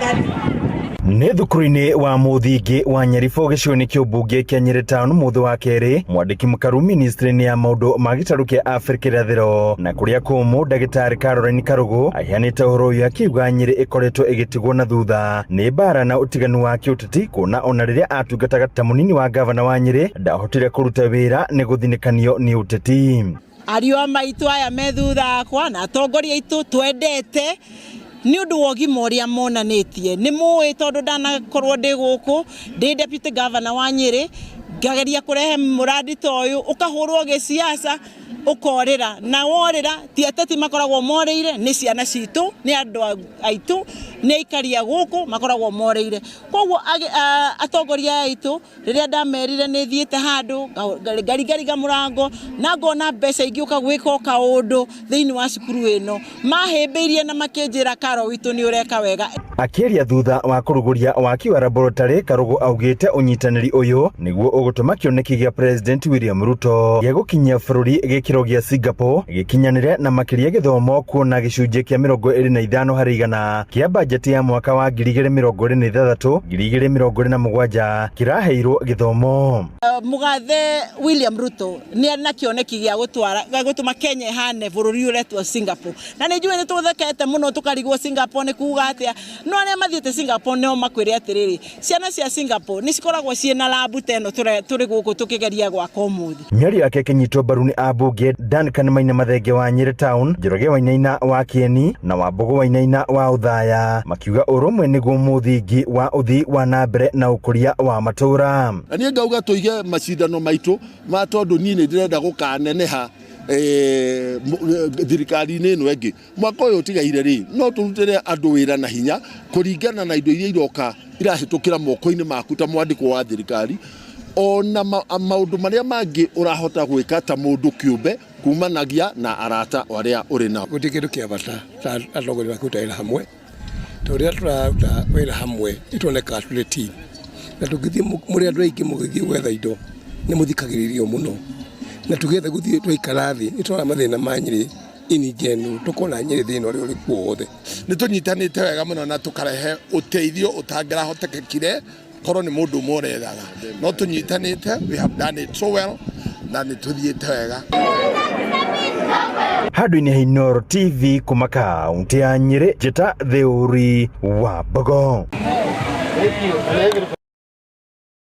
Wathani. Nĩ thukuru-inĩ wa mũthingi wa Nyaribũ gĩcigo-inĩ kĩa ũmbunge kĩa Nyĩrĩ Town mũthĩ wa kerĩ, mwandĩki mũkaru ministry-inĩ ya maũndũ ma gĩtarũ kĩa Afrika irathĩro na kũrĩa kũmũ ndagĩtarĩ Caroline Karũgũ aheanĩte ũhoro ũyũ akiuga Nyĩrĩ ĩkoretwo ĩgĩtigwo na thutha nĩ mbara na ũtiganu wa kĩũteti kuona ona rĩrĩa atungataga ta mũnini wa gavana wa Nyĩrĩ ndahotire kũruta wĩra nĩ gũthinĩkanio nĩ ũteti. Ariũ a maitũ aya me thutha wakwa na atongoria aitũ twendete nĩ ũndũ wa ũgima ũrĩa monanĩtie. Nĩ mũĩ tondũ ndanakorwo ndĩ gũkũ ndĩ deputy governor wa Nyĩrĩ, ngageria kũrehe mũrandi ta ũyũ ũkahũrwo gĩciaca ũkorĩra, na worĩra ti ateti makoragwo morĩire, nĩ ciana citũ, nĩ andũ aitũ, nĩ aikari a gũkũ makoragwo morĩire. Koguo atongoria aya aitũ rĩrĩa ndamerire nĩ thiĩte handũ ngaringaringa mũrango na ngona mbeca ingĩũka gwĩka o kaũndũ thĩinĩ wa cukuru ĩno, mahĩmbĩirie na makĩnjĩra Karo witũ nĩ ũreka wega. Akĩaria thutha wa kũrugũria waki wa laboratory, Karũgũ augĩte ũnyitanĩri ũyũ nĩguo ũgũtũma kĩoneki gĩa President William Ruto gĩa gũkinyia bũrũri gĩkĩro gĩa Singapore gĩkinyanĩre na makĩria gĩthomo kuona gĩcunjĩ kĩa 25 harĩ igana kĩa bajeti ya mwaka wa 2026 2027 kĩraheirwo gĩthomo. Mũgathe William Ruto nĩ arĩ na kĩoneki gĩa gũtwara gĩa gũtũma Kenya ĩhane bũrũri ũretwo Singapore, na nĩ njũĩ nĩ tũthekete mũno tũkarigwo Singapore nĩ kuga atĩa, no arĩa mathiĩte Singapore no makwĩre atĩrĩrĩ, ciana cia Singapore nĩ cikoragwo ciĩna labu ta ĩno tũrĩ gũkũ tũkĩgeria gwaka ũmũthĩ. Mĩario yake ĩkĩnyitwo mbaru nĩ ambunge Duncan Maina Mathenge wa Nyĩrĩ Town, Njoroge Wainaina wa Kĩeni na Wambũgũ Wainaina wa Othaya, makiuga ũrũmwe nĩguo mũthingi wa ũthii wa na mbere na ũkũria wa matũũra. Na niĩ ngauga tũige macindano maitũ ma tondũ niĩ nĩ ndĩrenda gũkaneneha thirikari-inĩ ĩno ĩngĩ. Mwaka ũyũ ũtigaire rĩ, no tũrutĩre andũ wĩra na hinya kũringana na indo iria iroka irahĩtũkĩra moko-inĩ maku ta mwandĩkwo wa thirikari, ona maũndũ marĩa mangĩ ũrahota gwĩka ta mũndũ kĩũmbe kumanagia na arata arĩa ũrĩ nao. Gũtirĩ kĩndũ kĩa bata ta atongoria makĩruta wĩra hamwe, tondũ rĩrĩa tũraruta wĩra hamwe nĩ tuonekaga tũrĩ team, na tũngĩthiĩ mũrĩ andũ aingĩ mũgĩthiĩ gwetha indo nĩ mũthikagĩrĩrio mũno, na tũgĩetha gũthiĩ twaikara thĩ nĩ tũrona mathĩna ma Nyĩrĩ in general, tũkona Nyĩrĩ thĩna ũrĩa ũrĩ kuo wothe. Nĩ tũnyitanĩte wega mũno na tũkarehe ũteithio ũtangĩrahotekekire korwo nĩ mũndũ ũmwe ũrethaga, no tũnyitanĩte, we have done it so well na nĩ tũthiĩte wega. Handũ-inĩ ha Inooro TV kuma kaunti ya Nyĩrĩ, njĩta Theuri wa Mbogo.